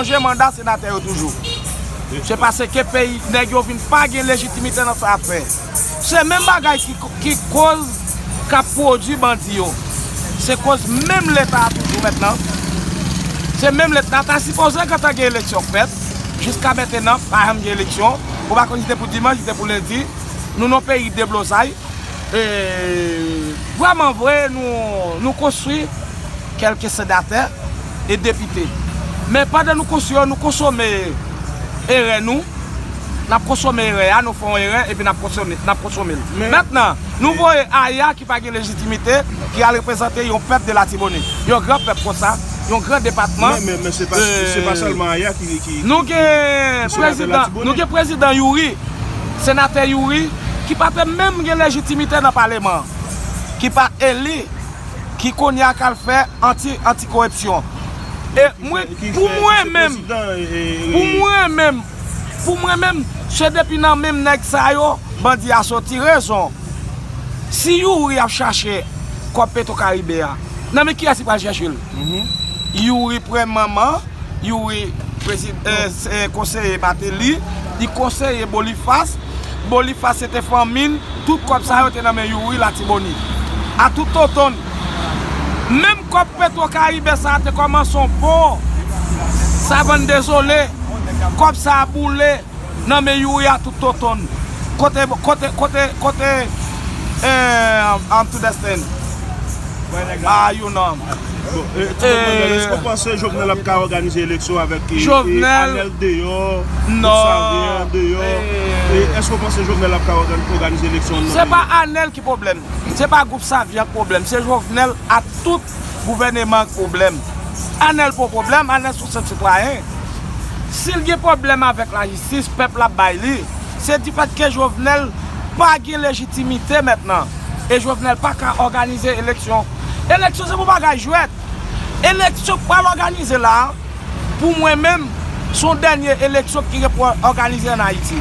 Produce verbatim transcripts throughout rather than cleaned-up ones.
pwolonje manda senatè yo toujou. Se paske peyi nèg yo vin pa gen lejitimite nan sa y ap fè. Se menm bagay ki, ki koz k ap pwodui bandi yo. Se koz menm Leta a toujou mentnan. Se menm Leta a ta sipoze gentan gen eleksyon k fèt. Jiska mentnan, pa janm gen eleksyon. Ou pa konn si te pou dimanch, si te pou lendi. Nou nan peyi deblozay. E, vrèman vre, nou, nou konstwi kèlke senatè e depite. Men pandan nou konstwi yo, nou konsome erè nou. N ap konsome erè a, nou fè yon erè, epi n ap konsome, n ap konsome l. Mentnan, nou voye Aya ki pa gen lejitimite, ki al reprezante yon pèp de Latibonit. Yon gran pèp konsa, yon gran depatman. Men, men, men se pa, se pa sèlman Aya ki, ki, nou gen prezidan, nou gen prezidan Youri, senatè Youri, ki pa te menm gen lejitimite nan paleman an, ki pa eli, ki kounye a k al fè anti, anti-koripsyon. E mwen, pou mwen menm, pou mwen menm, pou mwen menm, se depi nan menm nèg sa yo, bandi a soti. Rezon, si Youri ap chache kòb Petro Karibe a, nan men kiyès li pral chèche l? Youri pran manman, Youri, prezi-, eh, eh, konseye Martelly, li konseye Boniface. Boniface se te fanmi l, tout kòb sa yo te nan men Youri Latibonit. A tout tonton. Menm kòb Petro Karibe sa a te kòmanse yon pon Savann Dezole, kòb sa a boule nan men Youri a tout tonton. Kote, kote, kote, kote, eh, um, to the stand. Ah, you know. Bon, e, ti Bob Manuel, èske w panse Jovenel ap ka òganize eleksyon avèk, e, e, Jovenel, Anel deyò, non. Xavier deyò? E, èske w panse Jovenel ap ka ògan-, òganize eleksyon nan peyi a? Se pa Anel ki pwoblèm. Se pa gwoup Xavier ki pwoblèm. Se Jovenel ak tout gouvèneman an ki pwoblèm. Anel pa yon pwoblèm, Anel se yon senp sitwayen. Si l gen pwoblèm avèk lajistis, pèp la ap bay li. Se difèt ke Jovenel pa gen lejitimite mentnan. E Jovenel pa ka òganize eleksyon. Eleksyon se pou bagay jwèt. Eleksyon k pral òganize la a, pou mwen menm, se yon dènye eleksyon ki gen pou òganize ann Ayiti.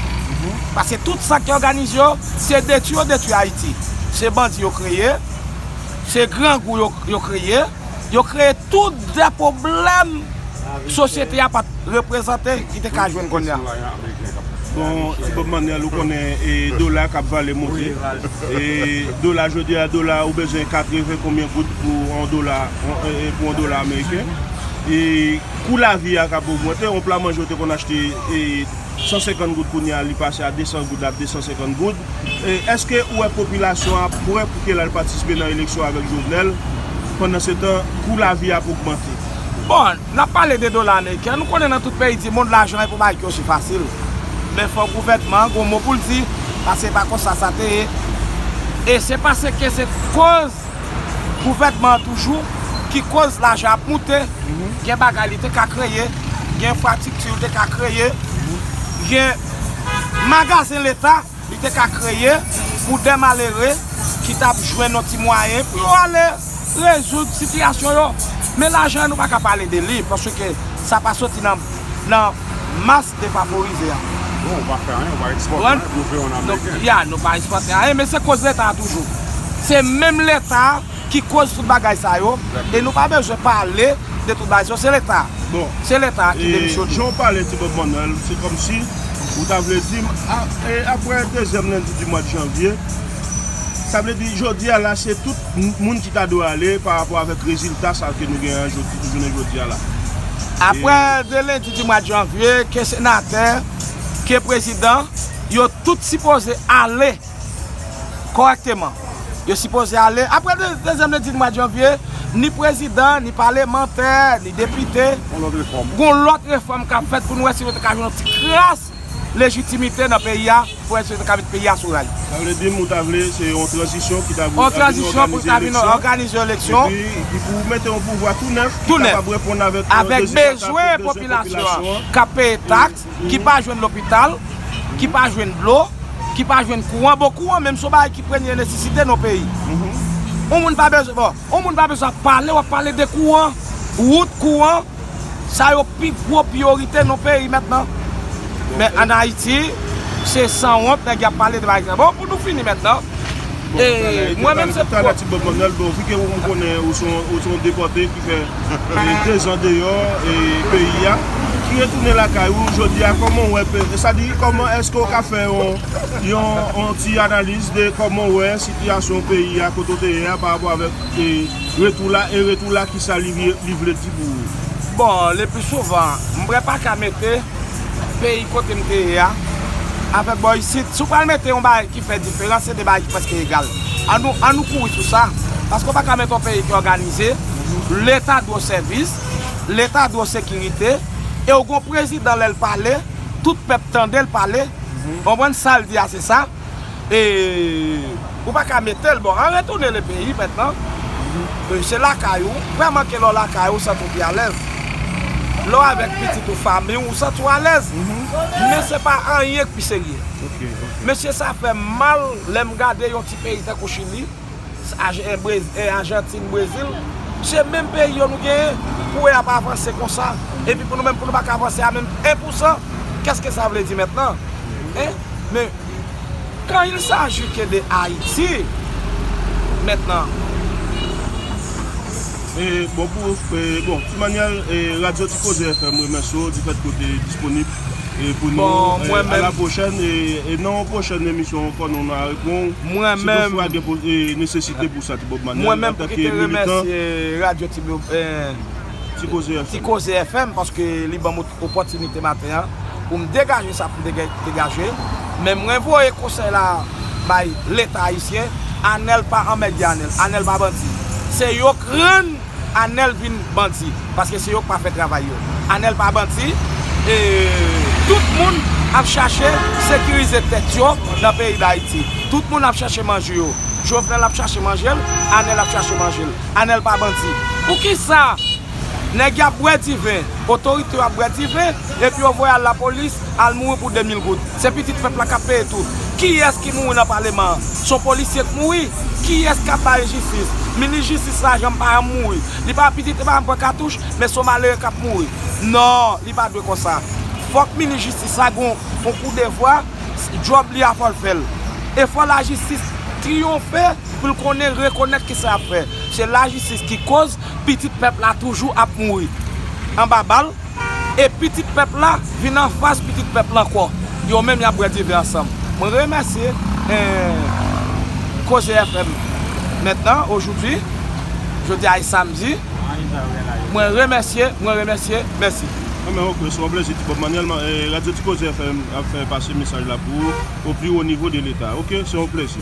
Paske tout sa ki òganize yo, se detwi yo detwi Ayiti. Se bandi yo kreye, se grangou yo, yo kreye, yo kreye tout de pwoblèm sosyete a pa t reprezante ki te ka jwenn kounye a. Bon, ti Bob Manuel, ou konnen, e, dola k ap vale monte. E dola jodi a, dola ou bezwen katreven konbyen goud pou yon dola, e, e, pou yon dola ameriken. E kou lavi a k ap ogmante, yon pla manje ou te konn achte, e, san senkant goud, kounye a li pase a de san goud, a de san senkant goud. E èske ou wè popilasyon an prè pou ke l al patisipe nan eleksyon avèk Jovenel? Pandansetan, kou lavi a ap ogmante. Bon, n ap pale de dola ameriken, nou konnen nan tout peyi di mond, lajan e pou bagay ki osi fasil. Men fò gouvènman an gon mo pou l di, paske se pa konsa sa te ye. E se paske se koz gouvènman an toujou ki koz lajan ap moute, gen bagay li te ka kreye, gen enfrastrikti li te ka kreye, gen magazen leta li te ka kreye pou dè malere ki t ap jwenn yon ti mwayen pou yo ale rezoud sitiyasyon yo. Men lajan an, nou pa ka pale de li, paske sa pa soti nan, nan mas defavorize a. Bon, ou pa fè anyen, ou pa ekspòte anyen pou yo peye w an ameriken. Ya, nou pa ekspòte anyen, men se koz leta a toujou. Se menm leta a ki koz tout bagay sa yo, e nou pa bezwen pale de tout bagay sa yo, se leta. Bon, se leta ki demisyone. Jan w pale, ti Bob Manuel, se kòmsi ou ta vle di m, a, e apre dezyèm lendi di mwa de janvye, sa vle di jodi a la, se tout m-, moun ki ta dwe ale pa rapò avèk rezilta sa ke nou gen an jodi, jounen jodi a la. Apre de lendi di mwa de janvye, ke senatè, ke prezidan, yo tout sipoze ale kòrèkteman. Yo sipoze ale. Apre de, dezyèm lendi mwa de janvye, ni prezidan, ni palemantè, ni depite, gon lòt refòm k ap fèt pou nou wè si nou te ka jwenn yon ti kras lejitimite nan peyi a, pou wè si nou te ka met peyi a sou ray. Sa vle di, m, ou ta vle, se yon tranzisyon ki ta vle, yon tranzisyon pou ta vin òganize eleksyon. Epi, ki pou mete yon pouvwa tou nèf, ki kapab reponn avèk, avèk bezwen popilasyon an, k ap peye taks, ki pa jwenn lopital, ki pa jwenn dlo, ki pa jwenn kouran. Bon, kouran menm se yon bagay ki premye nesesite nan peyi. Yon moun pa bezwen, bon, yon moun pa bezwen ap pale, w ap pale de kouran, wout, kouran, sa yo pi gwo priyorite nan peyi mentnan. Men ann Ayiti, se sanwont, nèg y ap pale de bagay sa. Bon, pou nou fini mentnan, e mwen menm se pou talè, ti Bob Manuel, bon, vi ke ou konnen ou se yon, ou se yon depòte ki fè, e, dezan deyò, e, peyi a. Retounen lakay ou jodi a, kòman w wè pe-, sa di, kòman èske w ka fè yon, yon, yon ti analiz de kòman w wè sitiyasyon peyi a kote w te ye a pa rapò avèk, e, retou la, e retou la, kisa li vye-, li vle di pou ou? Bon, le pli souvan, m prè pa ka mete peyi kote m te ye a avèk bò isit. Si w pral mete yon bagay ki fè diferans, se de bagay ki prèske egal. Ann nou, ann nou kouri sou sa. Paske w pa ka mete yon peyi ki òganize, Leta dwe w sèvis, Leta dwe w sekirite, e w gon prezidan lè l pale, tout pèp tande l pale. Konprann sa l di a, se sa. E ou pa ka mete l, bon, an retounen le peyi mentnan. E se lakay ou, vrèman ke lè w lakay ou, ou santi w pi alèz. Lè w avèk pitit ou, fanmi w, ou santi w alèz. Men se pa anyen k pi serye. Mesye, sa fè m mal lè m gade yon ti peyi tankou Chili, Aj-, e, Brez-, e, Ajantin, Brezil, se menm peyi yo nou genyen. Pou wè y ap avanse konsa. Epi pou nou menm, pou nou pa ka avanse a menm en pou san, qu'est-ce que ça veut dire maintenant? Hein? Mais quand il s'agit que de Haïti, maintenant, E, bon, pou, e, bon, Ti Manyèl, e, Radyo Ti Koze F M remèsye w di fèt ke w te disponib, e, pou nou, Bon, e, mwen a la menm pwochèn, e, e nan yon pwochèn emisyon ankò, nou, nou a reponn w. Mwen Si menm, toutfwa gen po-, e, nesesite pou sa, Ti Bob Manyèl, mwen menm pou antanke kite militan remèsye Radyo Ti Bob, e, Ti Koze Ti F M. Koze F M, paske li ban m opòtinite maten an pou m degaje sa pou m dega-, degaje. Men mwen voye konsèy la bay Leta ayisyen, Anèl pa anmède Anèl, Anèl pa bandi. Se yo k rann Anèl vin bandi, paske se yo k pa fè travay yo. Anèl pa bandi, e tout moun ap chache sekirize tèt yo nan peyi Dayiti. Tout moun ap chache manje yo. Jovenel ap chache manje l, Anèl ap chache manje l. Anèl pa bandi. Poukisa nèg y ap bwè diven, otorite yo ap bwè diven, epi yo voye al lapolis, al mouri pou de mil goud? Se pitit pèp la k ap peye tou. Kiyès ki mouri nan paleman an? Se yon polisye k mouri? Kiyès k ap bay jistis? Minis jistis la janm pa janm mouri. Li pa pitit, li pa janm pran katouch, men se yon malere k ap mouri. Non, li pa dwe konsa. Fòk minis jistis la gon yon kou devwa, djòb li a fò l fè l. E fò lajistis triyonfe pou l konnen rekonèt kisa y ap fè. Se lajistis ki koz pitit pèp la toujou ap mouri anba bal, e pitit pèp la vin anfas pitit pèp la ankò. Yo menm y ap bwè diven ansanm. Mwen remèsye, eh, Koze F M mentnan, ojoudwi, jodi a e samdi. Mwen remèsye, mwen remèsye, mèsi. Enben, ok, se yon plezi, Ti Bob Manyèl, eh, Radyo Ti Koze F M ap fè pase mesaj la pou ou, au plus haut niveau de l'État. Ok, se yon plezi.